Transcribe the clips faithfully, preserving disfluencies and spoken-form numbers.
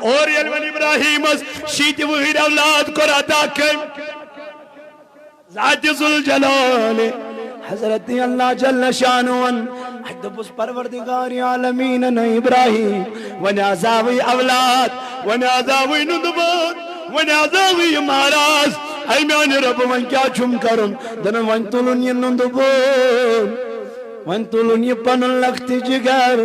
اور ییٚلہِ وۄنۍ ابراہیمس شیٖتہِ وُہٕرۍ اولاد کوٚر عطا کٔمۍ؟ ذات ذوالجلال حضرت اللہ جل شانہن۔ اتہِ دوٚپُس پروردگار عالمینن، اے ابراہیم، وۄنۍ آزاوٕے اولاد، وۄنۍ آزاوٕے نُندٕ بٲژ، وۄنۍ آزاوٕے یہِ مہراز۔ اے میانہِ رۄبہٕ، وۄنۍ کیٛاہ چھُم کرُن؟ دپان وۄنۍ تُلُن یہِ نُندٕ بٲژ، وۄنۍ تُلُن یہِ پنُن لۄکٹہِ جگر،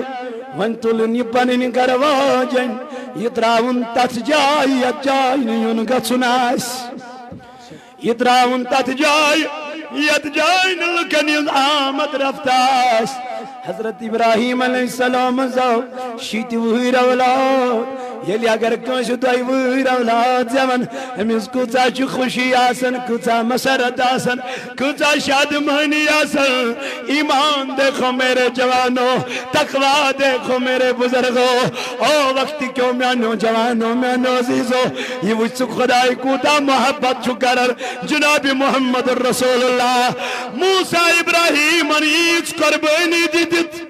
وۄنۍ تُلُن یہِ پنٕنۍ گرٕ واجٮ۪ن، یہِ ترٛاوُن تتھ جایہِ یتھ جایہِ نہٕ یُن گژھُن آسہِ۔ یہِ ترٛاوُن تتھ جایہِ، یتھ جایہِ نہٕ لُکن ہٕنٛز آمد رفت آسہِ۔ حضرت ابراہیم علیہ السلام آو شیٖتہِ وُہٕرۍ اولاد۔ ییٚلہِ اگر کٲنٛسہِ دۄیہِ وُہٕرۍ اولاد زٮ۪وان، أمِس کۭژاہ چھِ خوشی آسان، کۭژاہ مسرت آسان، کۭژاہ شادمٲنی آسان۔ ایمان دیکھو میرے جوانو، تقوی دیکھو میرے بزرگو۔ او وقت کیوں میانیو جوانو، میانیو عزیزو، یہِ وٕچھ ژٕ خداے کوٗتاہ محبت چھُ کران۔ جناب محمد رسول اللہ، موسیٰ ابراہیمن ییٖژ قربٲنی دِتھ،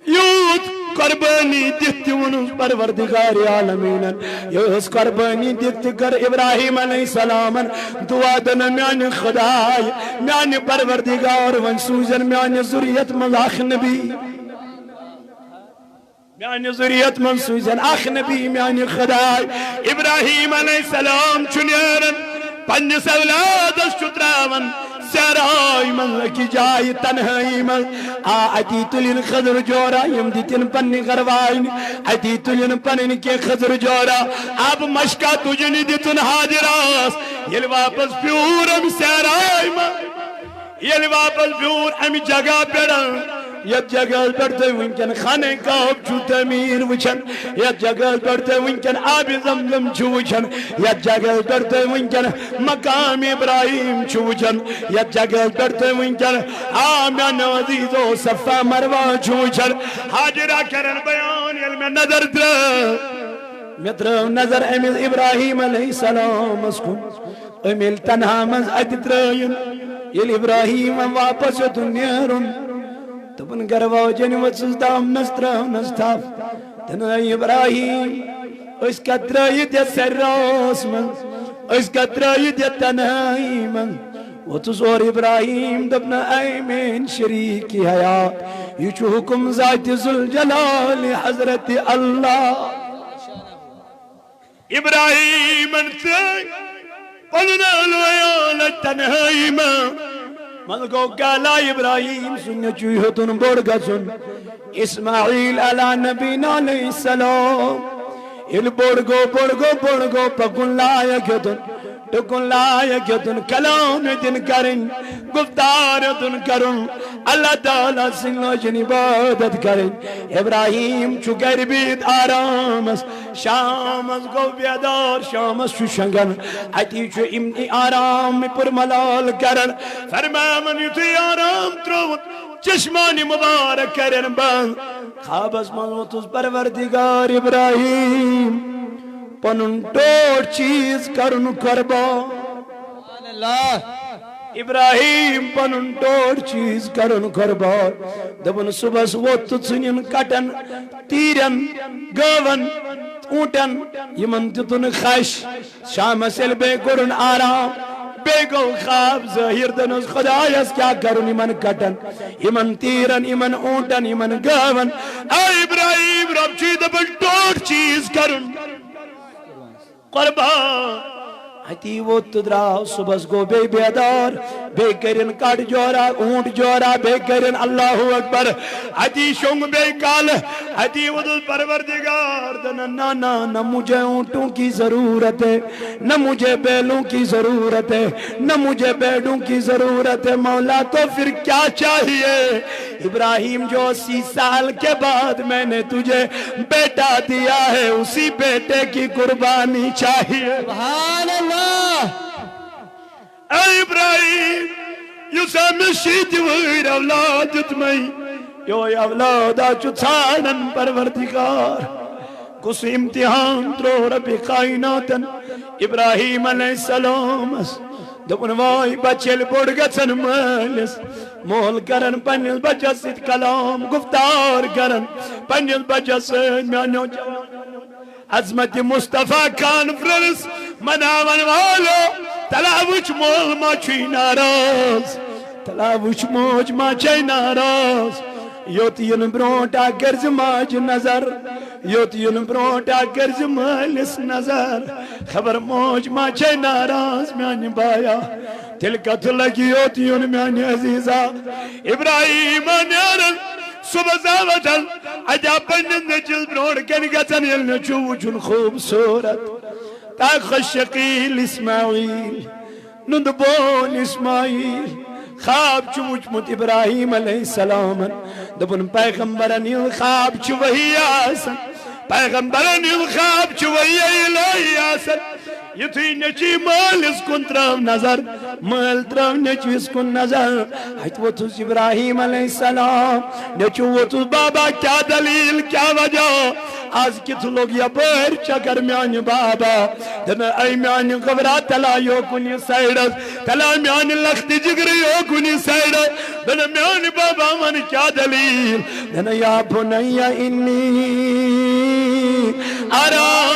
یوٗت قربٲنی دِتھ تہِ ووٚنُس پروردگار عالمیٖنن، یۄس قربٲنی دِتھ تہِ کٔر ابراہیم علیہ السلامن دعا، دِنہٕ میانہِ خداے، میانہِ پروردگار، وۄنۍ سوٗزن میانہِ ذُریت منٛز اکھ نبی۔ میانہِ ذُریت منٛز سوٗزن اکھ نبی میانہِ خداے۔ ابراہیم علیہ السلام چھُ نیران، پننِس اولادس چھُ تراوان صحراے منٛز أکِس جایہِ تنہٲیی منٛز۔ آ، اتی تُلِن خضر جورا، یِم دِتِن پننہِ گرٕ واجنہِ، اتی تُلِن پنٕنۍ کینٛہہ خضر جورا۔ آب مشکا تُجنہِ دِتُن حاجراس۔ ییٚلہِ واپس پیوٗر امہِ صحراے منٛز، ییٚلہِ واپس بیوٗر امہِ جگہ پٮ۪ٹھ، یتھ جگہس پٮ۪ٹھ تُہۍ وٕنکٮ۪ن خانہ کعب چھُو تعمیٖر وٕچھان، یتھ جگہس پٮ۪ٹھ تُہۍ وٕنکٮ۪ن آبِ زمزم چھِو وٕچھان، یتھ جگہس پٮ۪ٹھ تُہۍ وٕنکٮ۪ن مقام ابراہیم چھِو وٕچھان، یتھ جگہس پٮ۪ٹھ تُہۍ وٕنکٮ۪ن، آ میانیو عزیزو، صفا مروہ چھِو وٕچھان۔ حاجرہ کرن بیان، ییٚلہِ مےٚ نظر ترٲو، مےٚ ترٲو نظر أمِس ابراہیم علیہ السلامس کُن۔ أمۍ ییٚلہِ تنہا منٛز اَتہِ ترٛٲیِن، ییٚلہِ ابراہیٖمن واپس یوٚتُن نیرُن، دوٚپُن، گرٕ واجٮ۪ن ؤژھٕس دامنس ترٲونس تھپھ۔ تہٕ نہ ابراہیٖم، أسۍ کتھ ترٲیِتھ یتھ سرِ رٲژ منٛز، أسۍ کتھ ترٲیِتھ یتھ تنہٲیی منٛز؟ ووٚتھُس اورٕ ابراہیٖم، دوٚپنہ، اے میٲنۍ شریٖک حیات، یہِ چھُ حُکم ذاتِ ذوالجلال حضرت اللہ۔ ابراہیمن ترٲے پنُن اہل و عیال تنہٲیی منٛز۔ منٛز گوٚو کالا ابراہیم سُنٛد نیٚچوٗ ہیوٚتُن بوٚڑ گژھُن۔ اسماعیل علی نبینا علیہ السلام ییٚلہِ بوٚڑ گوٚو، بوٚڑ گوٚو، بوٚڑ گوٚو، پکُن لایق ہیوٚتُن، ٹُکُن لایق ہیوٚتُن، کلام ہیوٚتُن کرٕنۍ، گفتار ہیوٚتُن کرُن، اللہ تعالیٰ سٕنٛدۍ لٲجِن عبادت کرٕنۍ۔ ابراہیم چھُ گرِ بِہِتھ آرامس۔ شامس گوٚو بیدار، شامس چھُ شۄنٛگان۔ اتی چھُ امنِ آرام پُر ملال کران۔ فرماوان، یُتھُے آرام ترٛووُن، چشمانِ مبارک کرن بند۔ خوابس منٛز ووٚتھُس پروردگار ابراہیم، پنُن ٹوٹھ چیز کرُن قربان۔ سبحان اللہ۔ ابراہیم پنُن ٹوٹھ چیز کرُن قربان۔ دوٚپُن، صبحس ووٚتھ تہٕ ژھٕنِن کٹن، تیٖرن، گٲون، اوٗنٹن، یِمن دیُتُن خش۔ شامس ییٚلہِ بیٚیہِ کوٚرُن آرام، بیٚیہِ گوٚو خواب ظٲہِر، دوٚپنس، خدایس کیٛاہ کرُن یِمن کٹن، یِمن تیٖرن، یِمن اوٗنٹن، یِمن گٲون؟ اے ابراہیم، رۄب چھُے دپان ٹوٹھ چیز کرُن قربان۔ اتی ووٚتھ تہٕ درٛاو، صبحس گوٚو بیٚیہِ بیدار، بیٚیہِ کٔرِن کٹھ جورا، اوٗنٹ جورا، بیٚیہِ کٔرِن اللہ اکبر۔ اتی شۄنٛگ بیٚیہِ کالہٕ، اتی ووٚتھُس پروردگار، دَپان، نہ، نہ، نہ مجھے اونٹوں کی ضرورت ہے، نہ مجھے بیلوں کی ضرورت ہے، نہ مجھے بھیڑوں کی ضرورت ہے، مولا، تو پھر کیا چاہیے؟ ابراہیم، جو اسی سال کے بعد میں نے تجھے بیٹا دیا ہے، اسی بیٹے کی قربانی چاہیے۔ سبحان اللہ۔ اے ابراہیم، یُس أمِس شیٖتہِ وُہٕرۍ اولاد دیُتمَے، یِہوٚے اولاد آز چھُ ژھانڈان پروردگار۔ کُس امتحان ترٛوو رب کائناتن ابراہیم علیہ السلامس؟ دوٚپُن، واے بچہٕ ییٚلہِ بوٚڑ گژھن مٲلِس، مول کرن پننِس بچس سۭتۍ کلام، گفتار کرن پننِس بچس سۭتۍ۔ میانیو جوانو، عظمت مصطفیٰ کانفرنس مناون والو، تلا وچھ مول ما چھُے ناراض، تلا وچھ موج ما چھے ناراض۔ یوت یُن برونٹھ اکھ کٔرزِ ماجہِ نظر، یوت یُن برونٹھ اکھ کٔرزِ مٲلِس نظر۔ خبر موج ما چھے ناراض میانہِ بایا، تیٚلہِ کتھ لگہِ یوت یُن میانہِ عزیزا۔ ابراہیم نیرن صبح زاوتن اتیا پننِس نیٚچوِس برونٹھ کنہِ گژھن، ییٚلہِ نیٚچو وُچھُن خوبصورت، تاخ شکیل اسماعیل، نُنٛدٕ بون اسماعیل۔ خواب چھُ وُچھمُت ابراہیم علیہ السلامن۔ دوٚپُن، پیغمبرن ہُنٛد خواب چھُ وحی آسان، پیغمبرن ہُنٛد خواب چھُ وحی الہی آسان۔ یُتھُے نیٚچی مٲلِس کُن ترٲو نظر، مٲلۍ ترٲو نیٚچوِس کُن نظر، اتہِ ووٚتھُس ابراہیم علیہ السلام۔ نیٚچو ووٚتھُس، بابا، کیٛاہ دلیل، کیٛاہ وجہ؟ از کِتھ لوٚگ یپٲرۍ چکر میانہِ بابا؟ دپن، اے میانہِ گوبرا، تلا یوکُن یہِ سایڈس، تلا میانہِ لختِ جگرٕ یوکُن یہِ سایڈس۔ دپن، میانہِ بابا، ون کیٛاہ دلیل؟ دپن، یا بنی انی ارا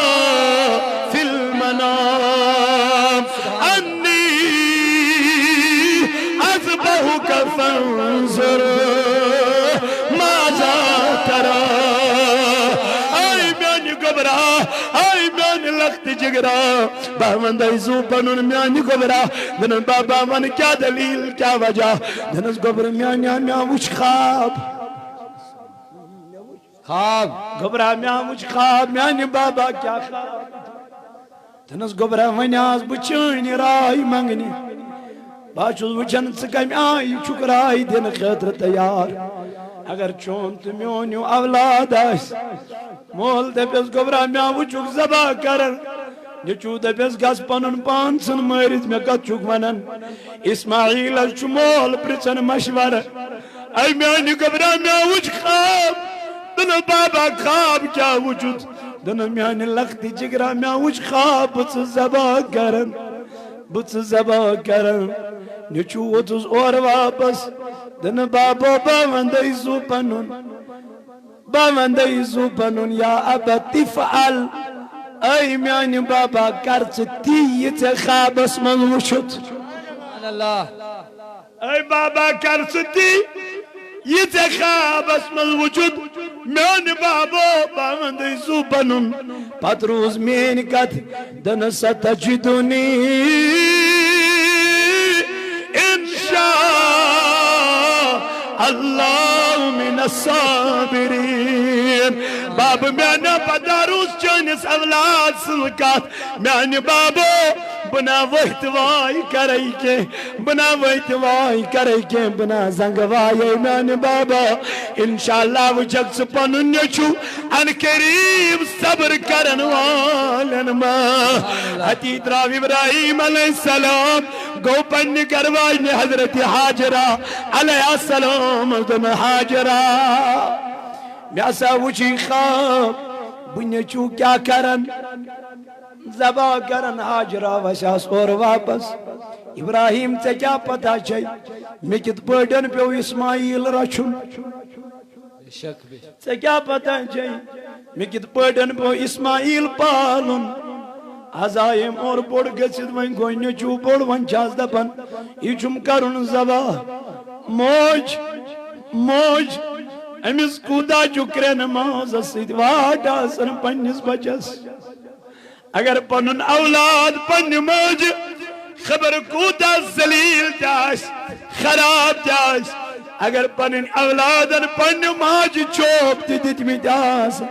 فی المنام انی اذبحک فانظر ماذا تری۔ اے میانہِ گوبرا، اے میانہِ لختِ جگرا، بہٕ وندے زُو پنُن میانہِ گوبرا۔ دپن، بابا، ون کیٛاہ دلیل، کیٛاہ وجہ؟ دپنس، گوبر میانہِ، مےٚ وُچھ خواب۔ خواب۔ گوبرا، مےٚ وُچھ خواب، میانہِ بابا کیٛاہ خواب؟ دپنس، گوبرا، وۄنۍ آس بہٕ چٲنۍ راے منگنہِ۔ بہٕ چھُس وٕچھان ژٕ کمہِ آیہِ چھُکھ راے دِنہٕ خٲطرٕ تیار۔ اگر چون تہٕ میون ہیوٗ اولاد آسہِ، مول دپٮ۪س، گوبرا، مےٚ وٕچھُکھ ذبح کران۔ نیٚچوٗ دپٮ۪س، گژھ پنُن پان ژھٕن مٲرِتھ، مےٚ کتھ چھُکھ ونان؟ اسماعیلس چھُ مول پرژھان مشورٕ۔ اے میانہِ گوبرا، مےٚ وُچھ خواب۔ دپنس، بابا، خواب کیٛاہ وُچھُتھ؟ دپنس، میانہِ لختِ جگرا، مےٚ وُچھ خواب، بہٕ ژٕ ذبح کران، بہٕ ژٕ ذبح کران۔ نیٚچوٗ ووٚتھُس اورٕ واپس۔ دپنس، بابا، بہٕ وندے زُو پنُن، بہٕ وندے زُو پنُن۔ یا ابت افعل، اے میانہِ بابا، کر ژٕ تی یہِ ژےٚ خوابس منٛز وُچھُتھ۔ سبحان اللہ۔ اے بابا، کر ژٕ تی یہِ ژےٚ خوابس منٛز وُچھُتھ۔ میانہِ بابو، بہٕ وندے زُو پنُن۔ پتہٕ روٗز میٲنۍ کتھ، دپنس، ستجدنی ان شاء اللہ من الصابرین۔ بابا، مےٚ نا پتہ روٗز چٲنِس اولاد سٕنٛز کتھ۔ میانہِ بابو، بہٕ نا ؤتھۍ واے کرے کینٛہہ، بہٕ نا ؤتھۍ واے کرے کینٛہہ، بہٕ نا زنٛگہٕ وایے میانہِ بابا۔ انشاءاللہ وٕچھکھ ژٕ پنُن نیٚچوٗ ان قریب صبر کرن والٮ۪ن منٛز۔ اتی درٛاو ابراہیم علیہ السلام، گوٚو پننہِ گرٕ واجنہِ حضرت ہاجرہ علیہ السلام، دوٚپُن، ہاجرہ، مےٚ ہسا وُچھ یہِ خواب، بہٕ نیٚچوٗ کیٛاہ کرن؟ ذبح کرن۔ ہاجرہ وسیس اورٕ واپس۔ ابراہیم، ژےٚ کیٛاہ پتہ چھے مےٚ کِتھ پٲٹھۍ پیوٚو اسماعیل رچھُن؟ بے شک، بے شک۔ ژےٚ کیٛاہ پتہ چھے مےٚ کِتھ پٲٹھۍ پیوٚو اسماعیل پالُن؟ از آیم اورٕ بوٚڑ گٔژھِتھ، وۄنۍ گوٚو نیٚچوٗ بوٚڑ، وۄنۍ چھَس دپان، یہِ چھُم کرُن ذبح۔ موج، موج، أمِس کوٗتاہ چھُ کرٛٮ۪ن مازس سۭتۍ واٹھ آسان پننِس بچس۔ اگر پنُن اولاد پننہِ ماجہِ خبر کوٗتاہ ذلیل تہِ آسہِ، خراب تہِ آسہِ، اگر پنٕنۍ اولادن پننہِ ماجہِ چوب تہِ دِتمٕتۍ آسن،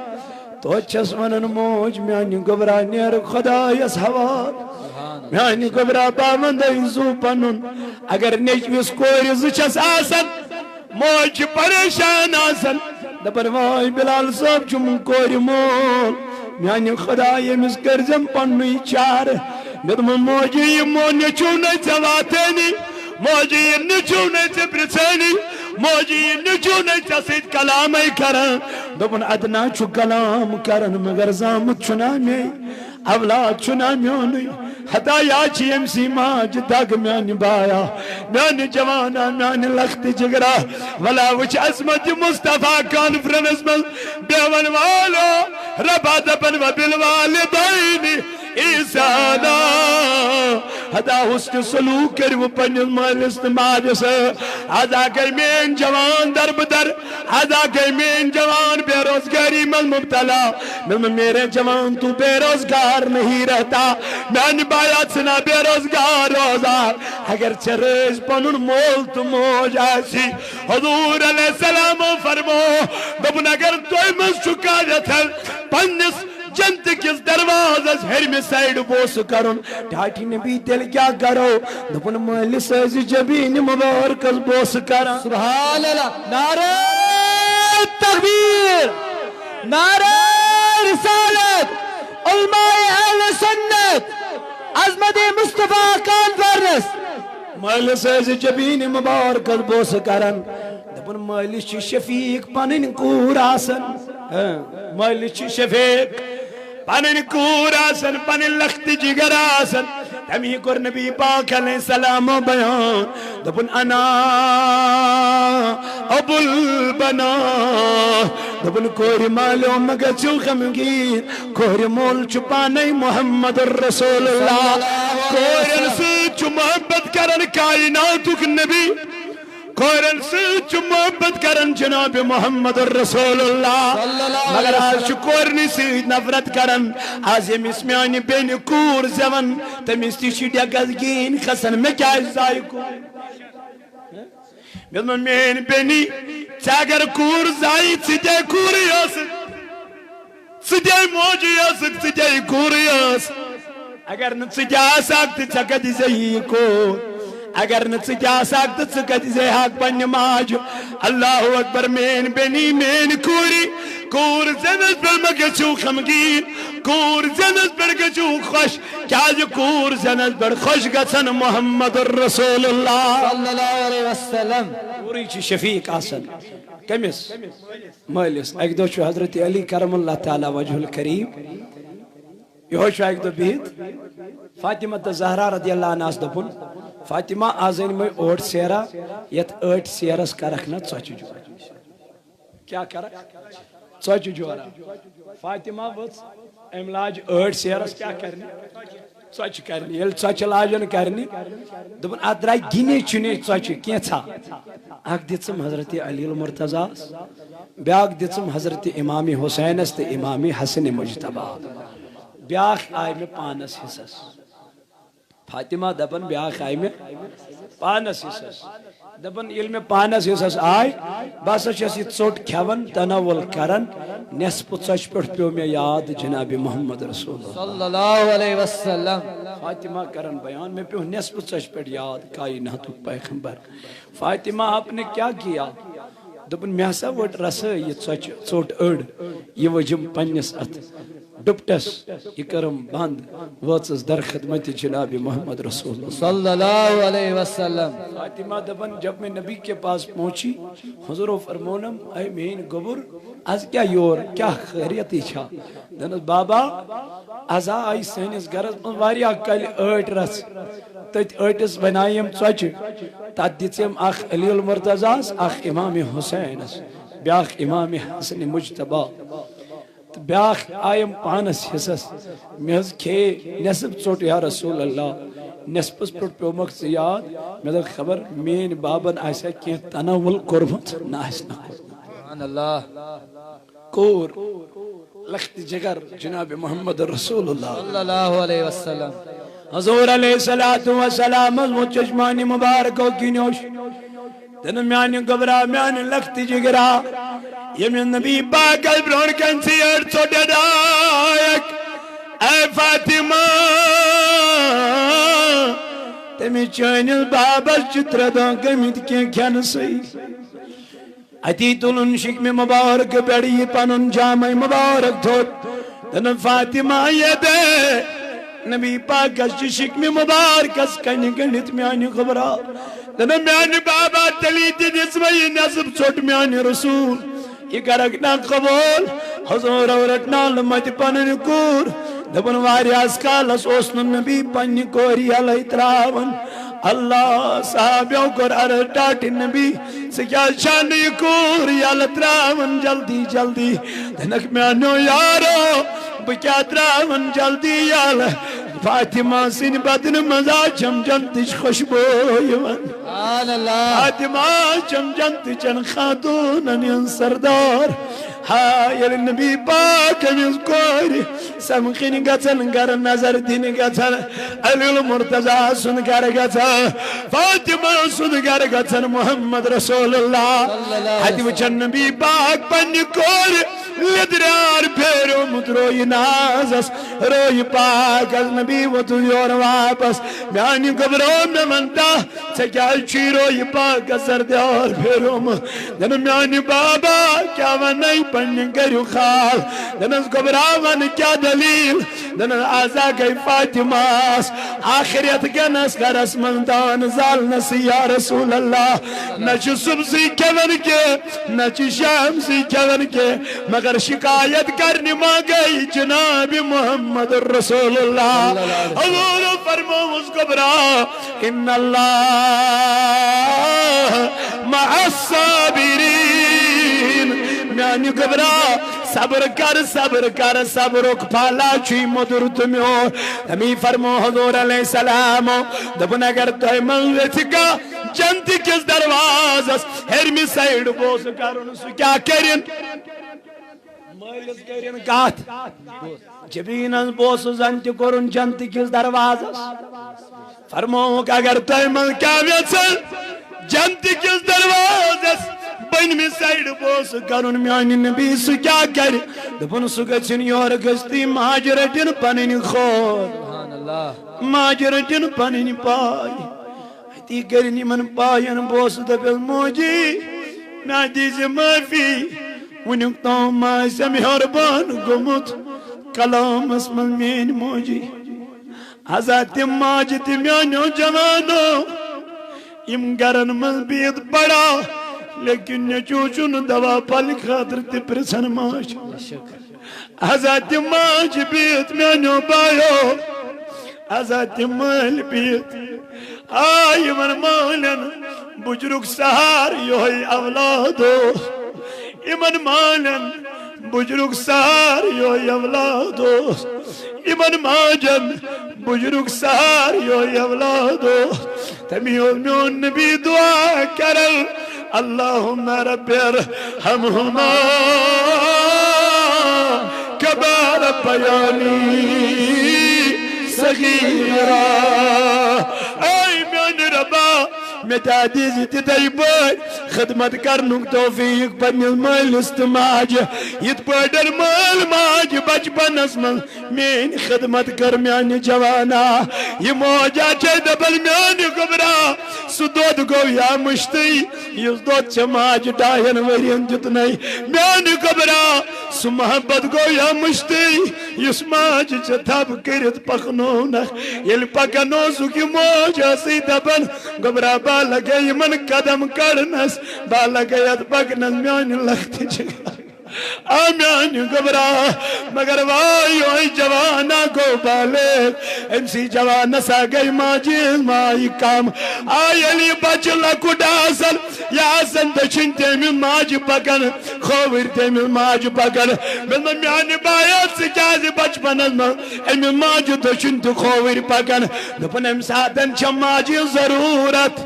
توتہِ چھَس ونان، موج، میانہِ گوٚبرا، نیر خۄدایس حوالہٕ۔ میانہِ گوٚبرا، بہٕ وندے زُو پنُن۔ اگر نیٚچوِس کورِ زٕ چھَس آسان، موج چھِ پریشان آسان، دپان، واے بلال صٲب چھُم کورِ مول، میانہِ خۄدایہِ، أمِس کٔرزٮ۪م پننُے چارٕ۔ مےٚ دوٚپمَس، موجی، یہِ مو-، نیٚچوٗ نے ژےٚ واتٲنی، موجی، یہِ نیٚچوٗ نے ژےٚ پرژھٲنی، موجی، یہِ نیٚچوٗ نے ژےٚ سۭتۍ کلامے کران۔ دوٚپُن، ادٕ نا چھُ کلام کران، مگر زامُت چھُنا مے۔ اولاد چھُنا میونُے، ہتا یا چھِ ییٚمۍ سی ماجہِ دگ میانہِ بایا، میانہِ جوانا، میانہِ لخت جگرا۔ ولا وٕچھ عظمت مصطفیٰ کانفرنس منٛز بیٚہوَن والو، ربا دپن و بالوالدین احسانا۔ ہتا حسن سلوک کٔرِو پننِس مٲلِس تہٕ ماجہِ سۭتۍ۔ ادا گٔے میٲنۍ جوان دربدر، ادا گٔے میٲنۍ جوان بے روزگاری منٛز مبتلا۔ مےٚ دوٚپ، میرے جوان، تو بے روزگار نہیں رہتا۔ میانہِ بایا، ژٕ نا بے روزگار روزان۔ اگر ژےٚ رٲضۍ پنُن مول تہٕ موج آسی، حضور علیہ السلام فرمو، دوٚپُن، اگر تۄہہِ منٛز چھُ کانٛہہ یژھان پننِس جنت کِس دروازس ہیٚرمہِ سایڈٕ بوسہٕ کرُن، ٹاٹھی نبی، تیٚلہِ کیٛاہ کرو؟ دوٚپُن، مٲلِس ٲسۍ جبیٖن مبارکس بوسہٕ کران۔ سبحان اللہ۔ نعرہ تکبیر، نعرہ رسالت، علماء اہل سنت، عظمت مصطفیٰ کانفرنس۔ مٲلِس ٲسۍ جبیٖن مبارکس بوسہٕ کران۔ دوٚپُن، مٲلِس چھِ شفیق پنٕنۍ کوٗر آسان۔ ہاں، مٲلِس چھِ شفیق پنٕنۍ کوٗر آسان، پنٕنۍ لخت جگر آسان۔ تمی کوٚر نبی پاک علیہ السلام بیان۔ دوٚپُن، انا ابو البنا۔ دوٚپُن، کورِ مالیو مہ گژھِو غمگیٖن، کورِ مول چھُ پانے محمد رسول اللہ۔ کورٮ۪ن سۭتۍ چھُ محبت کران کائناتُک نبی۔ کورٮ۪ن سۭتۍ چھُ محبت کران جناب محمد رسول اللہ۔ صلی اللہ علیہ وسلم۔ مگر آز چھُ کورنٕے سۭتۍ نفرت کران۔ آز ییٚمِس میانہِ بیٚنہِ کوٗر زٮ۪وان، تٔمِس تہِ چھِ ڈٮ۪کس گیٖنۍ کھسان، مےٚ کیازِ زایہِ کوٗر؟ مےٚ دوٚپ، میٲنۍ بیٚنہِ، ژےٚ اگر کوٗر زایہِ، ژٕ تہِ کوٗرٕے ٲسٕکھ۔ ژٕ تہِ موجی ٲسٕکھ، ژٕ تہِ کوٗرٕے ٲس۔ اگر نہٕ ژٕ تہِ آسہٕ ہاکھ تہٕ ژےٚ کتہِ زیٚیہِ یہِ کوٗر؟ اگر نہٕ ژٕ تہِ آسہٕ ہاکھ تہٕ ژٕ کتہِ زیٚیہِ ہاکھ پننہِ ماجہِ؟ اللہ اکبر، میٲنۍ بیٚنہِ، میٲنۍ کوٗرِ، کوٗر زینس پٮ۪ٹھ مہ گٔژھِو غمگیٖن، کوٗر زینس پٮ۪ٹھ گٔژھِو خۄش، کیازِ کوٗر زینس پٮ۪ٹھ خۄش گژھن محمد رسول اللہ۔ صلی اللہ علیہ وسلم۔ کوٗرٕے چھِ شفیق آسان۔ کٔمِس؟ مٲلِس۔ اَکہِ دۄہ چھُ حضرت علی کرم اللہ تعالیٰ وجہ الکریم، یِہوٚے چھُ اَکہِ دۄہ بِہِتھ فاطمہ تہٕ زہرا رضی اللہ عنہَس دوٚپُن، فاطمہ، آز أنۍ مےٚ ٲٹھ سیرا، یَتھ ٲٹھ سیرَس کَرَکھ نہ ژۄچہِ جوڑ۔ کیٛاہ کَرَکھ؟ ژۄچہِ جوڑا۔ فاطمہ ؤژھ، أمۍ لاج ٲٹھ سیرَس کیٛاہ کَرنہِ؟ ژۄچہِ کرنہِ۔ ییٚلہِ ژۄچہِ لاجن کرنہِ، دوٚپُن، اتھ درٛاے گِنے چُنے ژۄچہِ کینٛژھا۔ اکھ دِژٕم حضرت علی المرتضیٰ ہس، بیٛاکھ دِژٕم حضرت امام حسینس تہٕ امام حسن مجتبیٰ۔ بیٛاکھ آیہِ مےٚ پانس حصس۔ فاطمہ دپان، بیٛاکھ آیہِ مےٚ پانس حصس۔ دپان، ییٚلہِ مےٚ پانس حصس آے، بہٕ ہسا چھَس یہِ ژوٚٹ کھٮ۪وان، تناول کران، نٮ۪صفہٕ ژۄچہِ پٮ۪ٹھ پیوٚو مےٚ یاد جناب محمد رسول اللہ۔ صلی اللہ علیہ وسلم۔ فاطمہ کران بیان، مےٚ پیوٚو نٮ۪صفہٕ ژۄچہِ پٮ۪ٹھ یاد کائناتُک پیغمبر۔ فاطمہ آپ نے کیا کیا؟ دوٚپُن، مےٚ ہسا ؤٹ رسٲے یہِ ژۄچہِ ژوٚٹ أڑ، یہِ ؤجِم پننِس اتھ ڈُپٹس، یہِ کٔرٕم بند، وٲژٕس در خدمت جناب محمد رسول اللہ۔ صلی اللہ علیہ وسلم۔ فاطمہ دپان، جب میں نبی کے پاس پہنچی، حضور فرمونم، اے میٲنۍ گوٚبُر، از کیٛاہ یور، کیٛاہ خیریتٕے چھا؟ دپنس، بابا، از آیہِ سٲنِس گرس منٛز واریاہ کلہِ ٲٹۍ رژھ، تٔتھۍ ٲٹِس بنایہِ یِم ژۄچہِ، تتھ دِژ أمۍ اکھ علی المرتضیٰ ہس، اکھ امام حسینس، بیٛاکھ امام حسن مجتبیٰ۔ تہٕ بیٛاکھ آیم پانس حصس۔ مےٚ حظ کھیٚیے نٮ۪صٕف ژوٚٹ یا رسول اللہ، نٮ۪صفس پٮ۪ٹھ پیوٚمکھ ژٕ یاد۔ مےٚ دوٚپ، خبر میٲنۍ بابن آسہِ ہا کینٛہہ تناول کوٚرمُت، نہ آسہِ نہ کوٚرمُت۔ سبحان اللہ۔ کوٗر، لخت جگر جناب محمد رسول اللہ۔ صلی اللہ علیہ وسلم۔ حضور علیہ الصلوۃ والسلام حظ ووٚتھ چشمانِ مبارکو کِنۍ اوٚش۔ تہٕ میانہِ گوٚبرا، میانہِ لخت جگرا، ییٚمہِ نبی پاکس برونٛٹھ کنہِ ژیٖر ژوٚٹ ڈایکھ۔ اے فاطمہ، تٔمِس چٲنِس بابس چھِ ترٛےٚ دۄہ گٔمٕتۍ کینٛہہ کھٮ۪نہٕ سٕے۔ اتی تُلُن شِکمہِ مبارک پٮ۪ٹھ یہِ پنُن جامے مبارک تھوٚد۔ دپان، فاطمہ، یہِ دے۔ نبی پاکس چھِ شِکمہِ مبارکس کنہِ گٔنڈِتھ میانہِ گوٚبرا۔ دپان، میانہِ بابا، تیٚلی تہِ دِژ مےٚ یہِ نٮ۪صٕف ژوٚٹ میانہِ رسول۔ یہِ کرکھ نا قبول؟ حضور رٹناونہٕ متہِ پنٕنۍ کوٗر۔ دوٚپُن، واریاہس کالس اوس نہٕ نبی پننہِ کورِ یلے تراوان۔ اللہ، صحابیو کوٚر عرض، ٹاٹھۍ نبی، ژٕ کیازِ چھَکھ نہٕ یہِ کوٗر یلہٕ تراوان جلدی جلدی؟ دوٚپنکھ، میانیو یارو، بہٕ کیٛاہ تراون جلدی یلہٕ؟ فاطمہ سٕنٛدِ بدنہٕ منٛز آ چھم جنتٕچ خوشبو یِوان۔ سبحان اللہ۔ فاطمہ چھم جنتٕچن خاتوٗنن ہٕنٛز سردار۔ ہا، ییٚلہِ نبی پاک أمِس کورِ سمکھٕنۍ گژھن، گرٕ نظر دِنہِ گژھن، علی المرتضی سُنٛد گرٕ گژھن، فاطمہ سُنٛد گرٕ گژھن، محمد رسول اللہ۔ صلی اللہ علیہ اَتہِ وٕچھن نبی پاک پننہِ کورِ لیٚدریار پھیریومُت رویہِ نازس، رویہِ پاکس۔ نبی ووتُن یورٕ واپس، میانہِ گوٚبرو، مےٚ ونتا، ژےٚ کیازِ چھُے رویہِ پاکس سردیار پھیریومُت؟ دپن، میانہِ بابا، کیٛاہ ونَے پننہِ گریُک حال؟ دپنس، گوٚبرا، ون کیٛاہ دلیل؟ دپنس، آزا گٔے فاطمہ آخرت گنس گرس منٛز دان زالنس، یا رسول اللہ، نہ چھُ صبحسٕے کھٮ۪وان کینٛہہ، نہ چھِ شام سٕے کھٮ۪وان کینٛہہ، مگر شکایت کرنہِ ما گٔے جناب محمد رسول اللہ۔ حضور فرمووُس، گوٚبرا، ان اللہ مع الصابرین، میانہِ گوٚبرا، صبر کر، صبر کر، صبرُک پھل چھُے مٔدُر تہٕ میوٗٹھ۔ تمی فرمو حضور علیہ السلام، دوٚپُن، اگر تۄہہِ منٛز یژھِ کانٛہہ جنتہٕ کِس دروازس ہیٚرمہِ سایڈٕ بوسہٕ کرُن، سُہ کیٛاہ کرِن؟ مٲلِس کرِن کتھ۔ جبینس بوسہٕ زن تہِ کوٚرُن جنتہٕ کِس دروازس۔ فرمووُکھ، اگر تۄہہِ منٛز کانٛہہ یژھِ جنتہٕ کِس دروازس بٔنمہِ سایڈٕ بوسہٕ کرُن، میانہِ نبی، سُہ کیٛاہ کرِ؟ دوٚپُن، سُہ گژھِن یورٕ گٔژھتٕے ماجہِ رٔٹِن پنٕنۍ کھور۔ سبحان اللہ۔ ماجہِ رٔٹِن پنٕنۍ پاے۔ أتی کٔرِن یِمن پاین بوسہٕ، دٔپِس، موجی، مےٚ دیٖزِ معٲفی، وُنیُک تام ما آسٮ۪م ہیوٚر بۄن گوٚمُت کلامس منٛز میٲنۍ موجی۔ آزا تِم ماجہِ تہِ میانیو جوانو، یِم گرن منٛز بِہِتھ پرا، لیکن نیٚچو چھُنہٕ دوا پھلہِ خٲطرٕ تہِ پرژھان ماجہِ۔ آزا تِم ماجہِ بِہِتھ میانیو بایو، آزا تِم مٲلۍ بِہِتھ۔ آ، یِمن مٲلٮ۪ن بُجرُک سہار یِہوٚے اولاد اوس۔ یِمن مٲلٮ۪ن بُجرُک سہار یِہوٚے اولاد اوس۔ یِمن ماجن بُجرُک سہار یِہوٚے اولاد اوس۔ تمی اوس میون نبی دعا کران، اللہم رب ارحمہما کما ربیانی صغیرا۔ اے میانہِ ربا، مےٚ تہِ دیٖزِ تِتھے پٲٹھۍ خدمت کرنُک توفیق پننِس مٲلِس تہٕ ماجہِ، یِتھ پٲٹھۍ مٲلۍ ماجہِ بچپنس منٛز میٲنۍ خدمت کٔر۔ میانہِ جوانا، یہِ موجا چھے دپان، میانہِ گوٚبرا، سُہ دۄد گوٚو یا مٔشتٕے، یُس دۄد ژےٚ ماجہِ ڈاین ؤرین دیُتنَے۔ میانہِ گوٚبرا، سُہ محبت گوٚو یا مٔشتٕے، یُس ماجہِ ژےٚ تھپھ کٔرِتھ پکنوونکھ۔ ییٚلہِ پکان اوسُکھ، یہِ موج ٲسٕے دپان، گوٚبرا، بہٕ لگے یِمن قدم کڑنس، بہٕ لگے یتھ پکنس، میانہِ لختہِ چھِ۔ آ میانہِ گوٚبرا، مگر واے یُہوٚے جوانا گوٚو بالغ، أمۍ سٕے جوانس ہا گٔے ماجہِ ہٕنٛز ماے کم۔ آ ییٚلہِ یہِ بچہِ لۄکُٹ آسان، یہِ آسان دٔچھِنۍ تہِ أمِس ماجہِ پکان، کھووٕرۍ تہِ أمِس ماجہِ پکان۔ مےٚ دوٚپ، میانہِ بایا، ژٕ کیازِ بچپنس منٛز أمِس ماجہِ دٔچھِنۍ تہٕ کھووٕرۍ پکان؟ دوٚپُن، امہِ ساتن چھےٚ ماجہِ ضروٗرت۔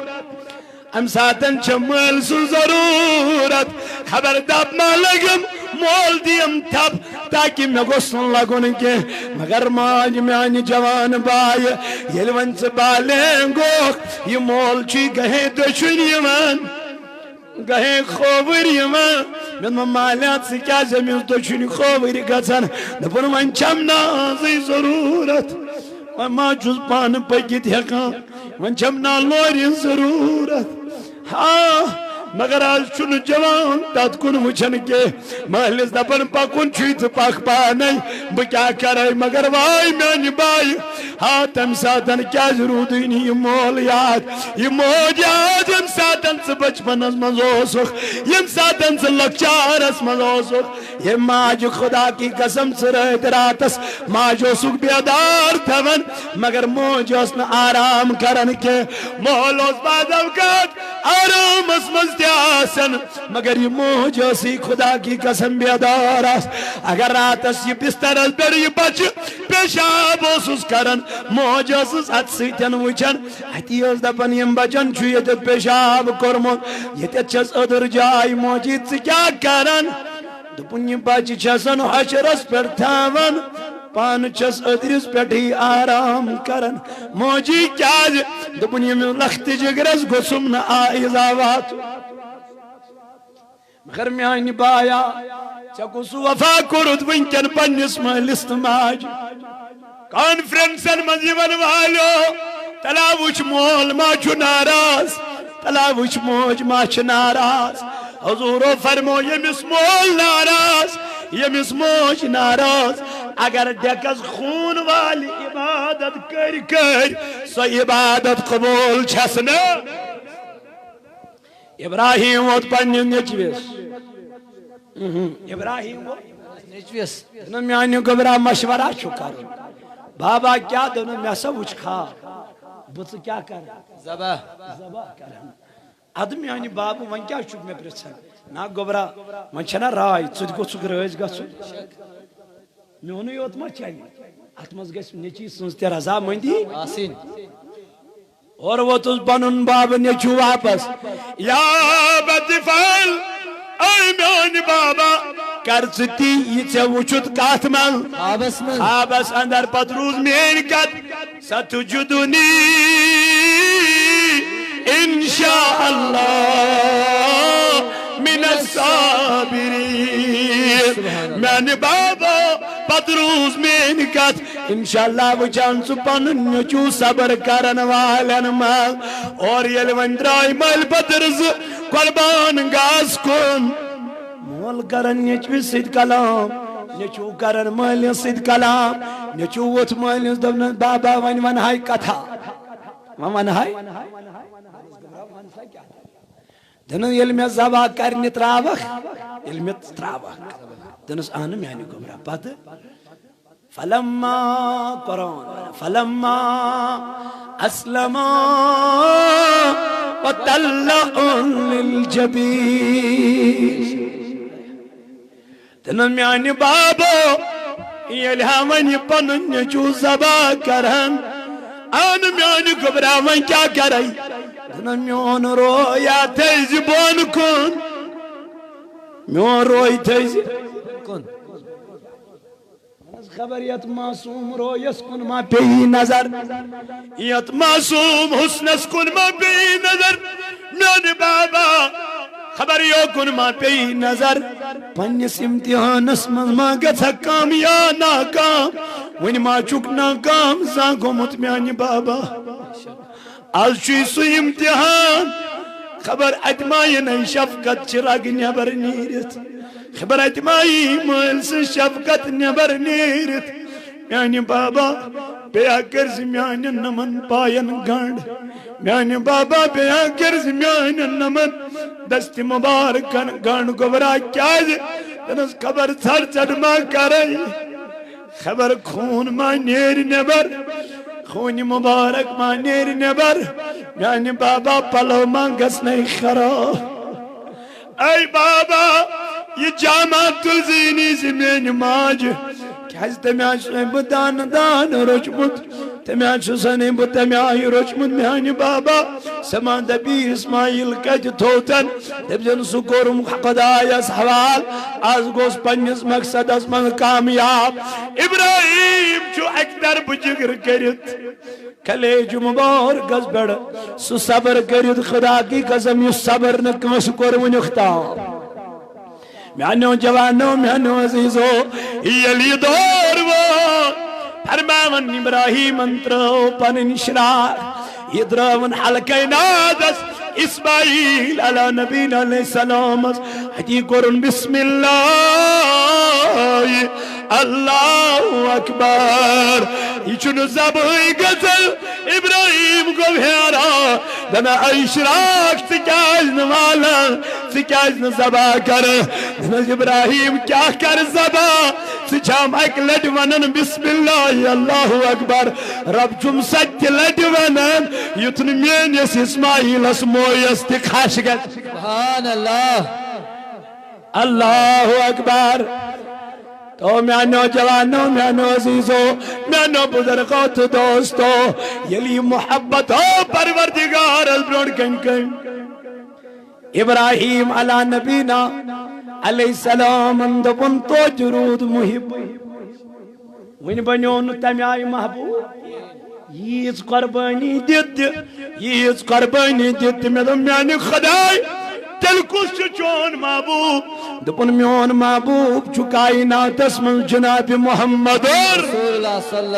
امہِ ساتن چھےٚ مٲلۍ سٕنٛز ضروٗرت۔ خبر دب ما لگیم، مول دِیم تھپھ تاکہ مےٚ گوٚژھ نہٕ لگُن کینٛہہ۔ مگر ماجہِ، میانہِ جوان بایہِ، ییٚلہِ وۄنۍ ژٕ بالینگ گوکھ، یہِ مول چھُے گہے دٔچھُن یِوان، گہے کھووٕرۍ یِوان۔ مےٚ دوٚپ، مالیا، ژٕ کیازِ أمِس دٔچھُن کھووٕرۍ گژھان؟ دوٚپُن، وۄنۍ چھم نہٕ آزٕے ضروٗرت، وۄنۍ ما چھُس پانہٕ پٔکِتھ ہٮ۪کان، وۄنۍ چھم نہٕ لورِ ضروٗرت۔ ہاں، مگر آز چھُنہٕ جوان تتھ کُن وٕچھان کینٛہہ۔ مٲلِس دپان، پکُن چھُے تہٕ پکھ پانے، بہٕ کیٛاہ کرے؟ مگر واے میانہِ بایہِ، ہا تمہِ ساتن کیٛازِ روٗدٕے نہٕ یہِ مول یاد، یہِ موج یاد، ییٚمہِ ساتن ژٕ بچپنس منٛز اوسُکھ، ییٚمہِ ساتن ژٕ لۄکچارس منٛز اوسُکھ۔ ییٚمہِ ماجہِ خدا کی قسم ژٕ رٲتۍ راتس ماجہِ اوسُکھ بیدار تھاوان، مگر موج ٲس نہٕ آرام کران کینٛہہ۔ مول اوس بعض اوقات آرامس منٛز تہِ آسان، مگر یہِ موج ٲسٕے خدا کی قسم بیدار آس۔ اگر راتس یہِ بسترس پٮ۪ٹھ یہِ بچہِ پیشاب اوسُس کران، موج ٲسٕس اتھ سۭتۍ وٕچھان، اتی ٲس دپان، یِم بچن چھُ ییٚتٮ۪تھ پیشاب کوٚرمُت، ییٚتٮ۪تھ چھس أدٕر جاے، موجی ژٕ کیٛاہ کران؟ دوٚپُن، یہِ بچہِ چھِ آسان حشرس پٮ۪ٹھ تھاوان، پانہٕ چھس أدرِس پٮ۪ٹھٕے آرام کران۔ موجی کیٛازِ؟ دوٚپُن، ییٚمہِ لختِ جگرس گوٚژھُم نہٕ آیزا واتُن۔ مگر میانہِ بایا، ژےٚ کُس وفا کوٚرُتھ وٕنکٮ۪ن پننِس مٲلِس تہٕ ماجہِ؟ کانفرنسن منٛز یِوان والیو، تلا وٕچھ مول ما چھُ ناراض، تلا وٕچھ موج ما چھِ ناراض۔ حضوٗرو فرمو، ییٚمِس مول ناراض، ییٚمِس موج ناراض، اگر ڈیکس خوٗن والہِ عبادت کٔرۍ کٔرۍ، سۄ عبادت قبوٗل چھس نہٕ۔ ابراہیم ووت پننِس نیٚچوِس۔ اہم، ابراہیم ووت نیٚچوِس۔ دوٚپُن، میانہِ گوٚبرا مشورہ چھُ کرُن۔ بابا کیٛاہ؟ دوٚپُن، مےٚ سا وُچھ خواب۔ بہٕ ژٕ کیٛاہ کرٕ؟ ذبح۔ ذبح کرن۔ ادٕ میانہِ بابہٕ، وۄنۍ کیٛاہ چھُکھ مےٚ پرژھان؟ نا گوٚبرا، وۄنۍ چھنا راے، ژٕ تہِ گوٚژھُکھ رٲضۍ گژھُن۔ میونُے یوت ما چلہِ؟ اتھ منٛز گژھِ نیٚچی سٕنٛز تہِ رضامندی آسٕنۍ۔ اور ووتُس پنُن بابہٕ نیٚچوٗ واپس۔ یا ابت افعل، اے میانہِ بابا، کر ژٕ تی یہِ ژےٚ وُچھُتھ کتھ منٛز؟ خوابس منٛز۔ خوابس اندر۔ پتہٕ روٗز میٲنۍ کتھ، ستجدنی ان شاء اللہ من الصابرین۔ میانہِ بابا، پتہٕ روٗز میٲنۍ کتھ، انشاءاللہ وٕچھان ژٕ پنُن نیٚچوٗ صبر کرن والٮ۪ن منٛز۔ اور ییٚلہِ وۄنۍ درٛاے مٲلۍ پتہٕ رٕژٕ قۄربان گاہس کُن، مول کرن نیٚچوِس سۭتۍ کلام، نیٚچوٗ کرن مٲلِس سۭتۍ کلام۔ نیٚچوٗ ووٚتھ مٲلِس، دوٚپنس، بابا، وۄنۍ ونہٕ ہاے کتھا، وۄنۍ ونہٕ ہاے۔ دوٚپنس، ییٚلہِ مےٚ ذبح کرنہِ تراوکھ، ییٚلہِ مےٚ تراوکھ۔ دوٚپنس، اہنہٕ میانہِ گوٚبرا۔ پتہٕ فلما، قرآن، فلما اسلما وتلہ للجبین۔ دوٚپنس، میانہِ بابو، ییٚلہِ ہا وۄنۍ یہِ پنُن نیٚچوٗ ذبح کرہن، اہنہٕ میانہِ گوٚبرا، وۄنۍ کیٛاہ کرے؟ دوٚپنس، میون رویا تھٲیزِ بۄن کُن، میون روے تھٲیزِ۔ کُن۔ خبر یتھ معصوم رویس کُن ما پیٚیہِ نظر، یتھ معصوم حسنس کُن ما پیٚیہِ نظر۔ میانہِ بابا، خبر یوکُن ما پیٚیہِ نظر۔ پننِس امتحانس منٛز ما گژھکھ کامیاب ناکام، وُنہِ ما چھُکھ ناکام زانٛہہ گوٚمُت میانہِ بابا۔ از چھُے سُہ امتحان، خبر اتہِ ما یِنَے شفقت چہِ رگہٕ نٮ۪بر نیٖرِتھ، خبر اتہِ ما یی مٲلۍ سٕنٛز شفقت نٮ۪بر نیٖرِتھ۔ میانہِ بابا، بیٚیہِ کٔرۍ زِ میانٮ۪ن نَمَن پاین گنٛڈ، میانہِ بابا، بیٚیہِ کٔرۍ زِ میانٮ۪ن نَمَن دستِ مبارکن گنٛڈ۔ گوٚبرا، کیازِ؟ دوٚپنس، خبر ژھر ژھر ما کرے۔ خبر خوٗن ما نیرِ نٮ۪بر، خوٗنہِ مُبارک ما نیرِ نٮ۪بر، میانہِ بابا پلو ما گژھنَے خراب۔ اے بابا، یہِ جامہ تُلزِ نہٕ زِ میانہِ ماجہِ، کیازِ تٔمۍ آسہِ بہٕ دانہٕ دانہٕ روٚچھمُت، تٔمۍ آسہِ سَنے بہٕ تَمہِ آیہِ روٚچھمُت میانہِ بابا۔ سما دپی اسماعیل کتہِ تھوتن؟ دپزن سُہ کوٚرُم خدایس حوال، از گوس پننِس مقصدس منٛز کامیاب۔ ابراہیم چھُ اکہِ طرفہٕ جگر کٔرِتھ، کلیجہِ مبارکس پٮ۪ٹھ سُہ صبر کٔرِتھ، خدا کی قسم، یُس صبر نہٕ کٲنٛسہِ کوٚر وُنیُک تام۔ میانیو جوانو، میانیو عزیزو، ییٚلہِ یہِ دور ووت، فرماوان ابراہیمن ترٲو پنٕنۍ شراکھ، یہِ ترٲوٕن حلقے نازس، اسماعیل علی نبینا علیہ السلام، اتی کرن بسم اللہ، اللہ اکبر۔ یہ چھُنہٕ ذبحٕے گژھان۔ ابراہیم گوٚو حیران، دپان، "اے شراک، ژٕ کیازِ نہٕ والان؟ ژٕ کیازِ نہٕ ذبح کران؟" دپان، "ابراہیم، کیاہ کرٕ ذبح؟ ژٕ چھام اکہِ لٹہِ ونان، بسم اللہ، اللہ اکبر، رب چھُم ستہِ لٹہِ ونان، یُتھ نہٕ میٲنِس اسماعیلس مویس تہِ کھش گژھِ۔" سبحان اللہ۔ اللہ اکبر۔ تو میانیو جوانو، میانیو عزیزو، میانیو بزرگو تو دوستو، یلی محبت ہو پروردگار از برونڈ کن کن۔ ابراہیم علی نبینا علیہ السلام دوٚپُن، "توتہِ روٗد محب۔" وۄنۍ بنیو نہٕ تمہِ آیہِ محبوب۔ ییٖژ قربٲنی دِتھ تہِ، ییٖژ قربٲنی دِتھ تہِ، مےٚ دوٚپ، "میانہِ خداے، تیٚلہِ کُس چھُ چون محبوب؟" دوٚپُن، "میون محبوب چھُ کائناتس منٛز جناب محمد۔" رسول اللہ صلی اللہ